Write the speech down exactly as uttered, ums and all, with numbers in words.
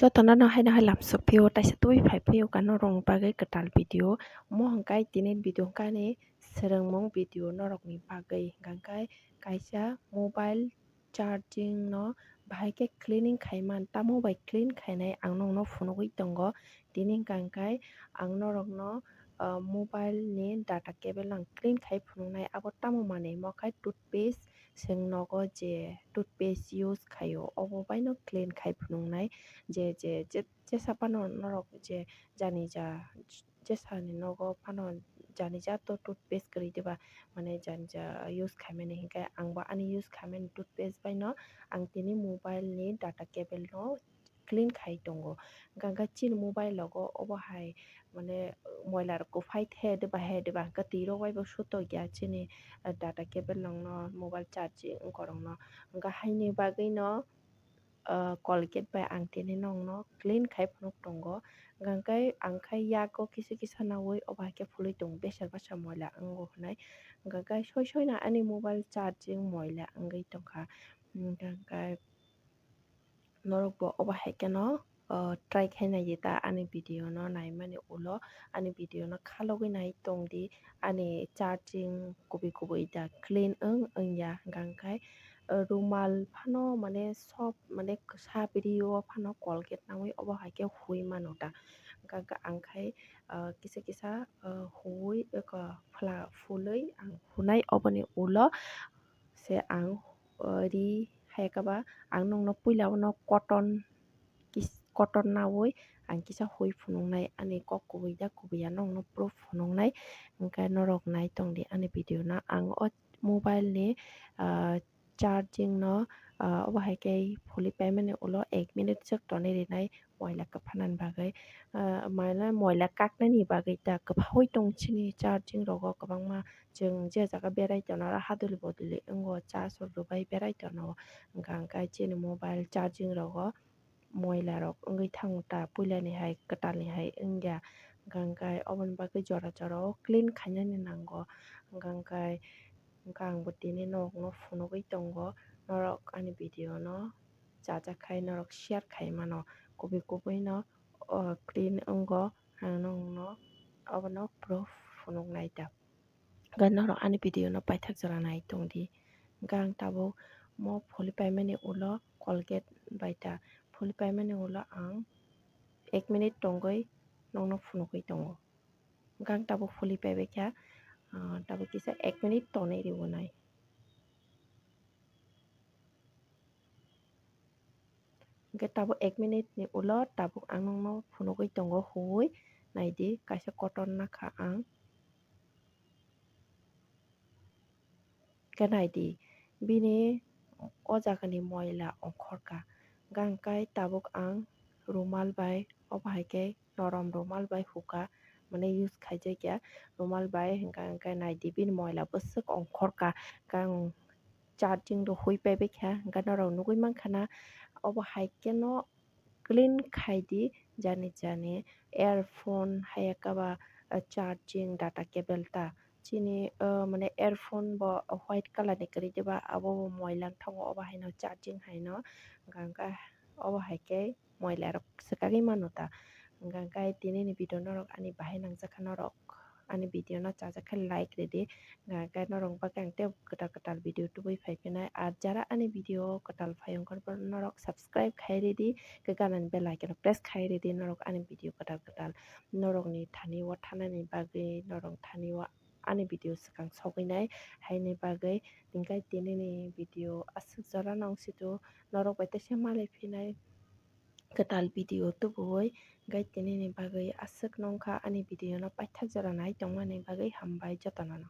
Jotono no haino hai lamsok phio, taisa twi phai phio kano rwng bagwi kwtal video. Omo hwnkhe tini video hwnkhe ani swrwngmung video norokni bagwi. Hwnkhe kaisa mobile charging no bahai khe cleaning khai man, tamo bai clean khainai ang nokno phunugwi tongo. Tini hwnkhe ang norokno, ah, mobile ni data cable ang clean khai phunuknai, abo tamo manwi omo khe toothpaste. Chwng nogo je toothpaste use khaio, obo baino clean khai phunuknai. Je, je, je, jesa phano norok je jani ja, jesani nogo phano jani ja to toothpaste kwrwi diba, mane jani ja use khaimani, hinkhe angbo ani use khaimani toothpaste baino ang tini mobile ni data cable no clean khai tongo. Hwnkhe chini mobile rogo obo hai mane moila rok kwphai the diba he diba, hwnkhe twi rok bai bo sutok ya chini, ah, data cable rok no, mobile charging wngkha rok no. Hwnkhe haini bagwi no, ah, Colgate bai ang tini nokno clean khai phunuk tongo. Hwnkhe ang khai yago kisa kisa nawi obo hai khe phulwi tongo, beser basa moila wngo hwnwi. Hwnkhe soi soi no ani mobile charging moila wngwi tongkha. Hwnkhe norok bo obo hai kheno, o, try khai nai di ta ani video no naimani ulo, ani video no khalogwi nai tong di, ani charging kubui kubui da clean wng wngya, hwnkhe, o, rumal phano mane sob mane sa biri o phano Colgate nawi obo hai khe hui mano ta, hwnkhe ang khai, o, kisa kisa, o, hui eko phla phulwi ang hunai oboni ulo se ang, o, ri hai khe ba ang nokno puila o no cotton kis-, cotton nawi ang kisa hui phunuknai, ani kok kubui da kubui ya nokno proof phunuknai. Hwnkhe norok nai tong di ani video no, ang o mobile ni, ah, charging no, ah, obo hai khe phulwi paimani ulo ek minute swk tonwi rinai moila kwphanani bagwi, ah, mane moila kaknani bagwi ta kwphaui tong chini charging rogo kwbangma. Chwng je jaga berai tongna oro haduli boduli wngo, charge rok rwbai berai tongna o. Hwnkha hwnkhe chini mobile charging rogo moila rok wngwi thango ta, puilani hai kwtalni hai wngya. Hwnkha hwnkhe oboni bagwi jora jora o clean khainani nango. Hwnkha hwnkhe, hwnkha angbo tini norokno phunugwi tongo, norok ani video no chajak khai norok share khai mano, kubui kubui no, o, clean wngo, ang nokno obono proof phunuknai ta. Hwnkhe norok ani video no paithak jora nai tong di. Hwnkhe ang tabuk mo phulwi paimani ulo Colgate bai ta, phulwi paimani ulo ang ek minute tongwi nokno phunugwi tongo. Hwnkhe ang tabuk phulwi paibai kha, ah, tabuk kisa ek minute tonwi riwinai. Hwnkhe tabuk ek minute ni ulo tabuk ang nokno phunugwi tongo, hui naidi, kaisa cotton nakha ang. Hwnkhe naidi, bini o jagani moila ongkhorkha. Hwnkhe tabuk ang rumal bai, obo hai khe norom rumal bai hukha, mane use khaijakya rumal bai, hwnkhe, hwnkhe naidi bini moila bwswk ongkhorkha. Hwnkhe ang charging rok hui paibai kha, hwnkhe norok nugwi mankha na, obo hai kheno clean khai di, jani jani earphone hai khe ba, ah, charging data cable ta. Chini, ah, mane earphone bo white colour ni kwrwi diba, abo bo moila wng thango, obo haino charging haino, hwnkha hwnkhe obo hai khe moila rok swkagwi mano ta. Hwnkha hwnkhe tini ni video norok ani bahai nangjakha, norok ani video no chajak khe like ridi, hwnkha hwnkhe norok bagwi ang tei kwtal kwtal video tubui phai phinai. Ar jara ani video kwtal phai ongkha norok subscribe khai ridi, hwnkhe ganani bell icon press khai ridi, norok ani video kwtal kwtal norokni thani o thanani bagwi, norok thani o ani video swkang sogwi nai haini bagwi. Hwnkhe tini ni video aswk jora nang situ, norok bai teisa malai phinai kwtal video tubuwi. Hwnkhe tini ni bagwi aswk nongkha ani video no paithak jora nai tongmani bagwi, hambai jotono no.